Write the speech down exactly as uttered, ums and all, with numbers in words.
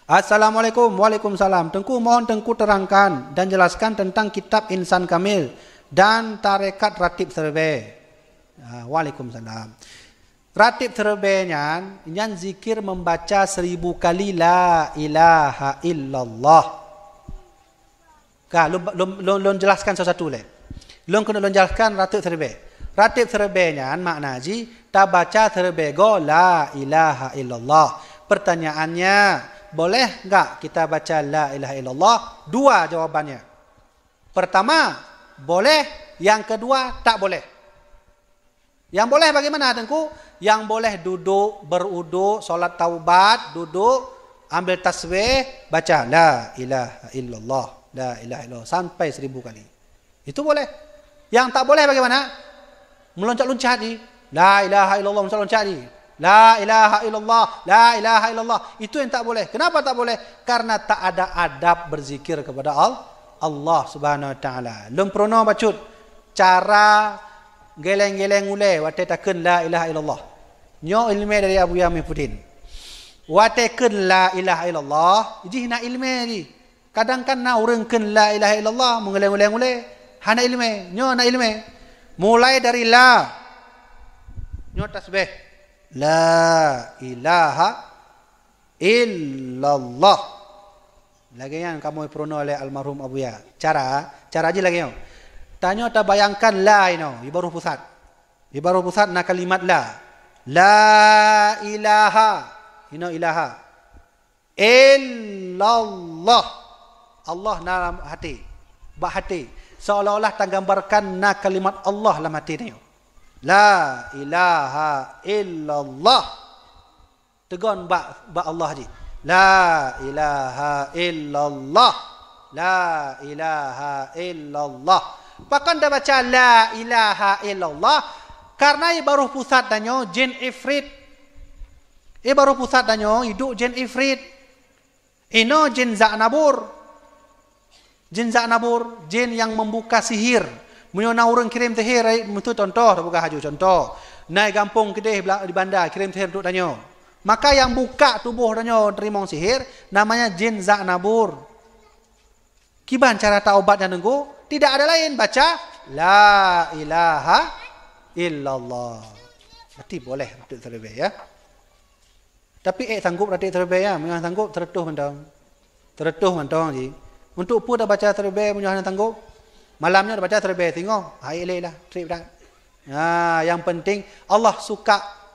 Assalamualaikum. Waalaikumsalam. Teungku, mohon Teungku terangkan dan jelaskan tentang kitab Insan Kamil dan tarekat ratib siribèe. Ah, waalaikumsalam. Ratib siribèe nyan, nyan zikir membaca seribu kali la ilaha illallah. Ka, lôn, lôn, lôn, lôn jelaskan satu-satu lé. Lôn keuneuk lôn jelaskan ratib siribèe. Ratib siribèe nyan makna jih tabaca siribèe goe la ilaha illallah. Pertanyaannya, boleh enggak kita baca la ilaha illallah? Dua jawabannya. Pertama, boleh. Yang kedua, tak boleh. Yang boleh bagaimana, Teungku? Yang boleh duduk, beruduk, solat taubat, duduk, ambil tasbih, baca la ilaha illallah, la ilaha illallah sampai seribu kali. Itu boleh. Yang tak boleh bagaimana? Meloncat-loncat ji. La ilaha illallah, meloncat-loncat ji. La ilaha illallah, la ilaha illallah. Itu yang tak boleh. Kenapa tak boleh? Karena tak ada adab berzikir kepada Al-, Allah Subhanahu Wa Taala. Lôn peurunoe bacut cara geleng-geleng ulèe watèe takheun la ilaha illallah. Nyoe ileumèe dari Abuya Muhyiddin. Watèe kheun la ilaha illallah, jih na ileumèe jih. Kadang kan na ureueng kheun la ilaha illallah, meugeleng-geleng ulèe, hana ileumèe. Nyoe na ileumèe. Mulai dari la. Nyoe tasbih. La ilaha illallah. Lagèe nyan kamoe peurunoe lé almarhum Abuya. Cara, cara jih lagèe nyoe. Tanyoe tabayangkan la inoe, di baroh pusat. Di baroh pusat na kalimat la. La ilaha. Inoe ilaha. Illallah. Allah na lam hati. Bak hati. Seolah-olah tagambarkan na kalimat Allah lam hati tanyoe. La ilaha illallah. Teugon bak, bak Allah jih. La ilaha illallah. La ilaha illallah. Pakon tabaca la ilaha illallah? Karena di baroh pusat tanyoe jin ifrit. Di baroh pusat tanyoe iduek jin ifrit. Inoe jin Za'nabur. Jin Za'nabur, jin yang membuka sihir. Meunyoe na ureueng kirém sihir, ai, meutu contoh, tabuka haju contoh. Na i gampông keudéh bla-, di banda, kirém sihir untuk tanyoe. Maka yang buka tuboh tanyoe teurimong sihir, namanya jin Za'nabur. Kiban cara taubat nyan, Teungku? Tidak ada lain, baca, "La ilaha illallah." Berarti boleh untuk siribèe, ya. Tapi ék sanggup ratéb siribèe, ya, meunyoe hana sanggup, teureutôh mantong. Teureutôh mantong jih. Untuk peue tabaca siribèe meunyoe hana sanggup? Malam nyoe tabaca siribèe singoh, hai lé lah, trép that. Nah, yang penting Allah suka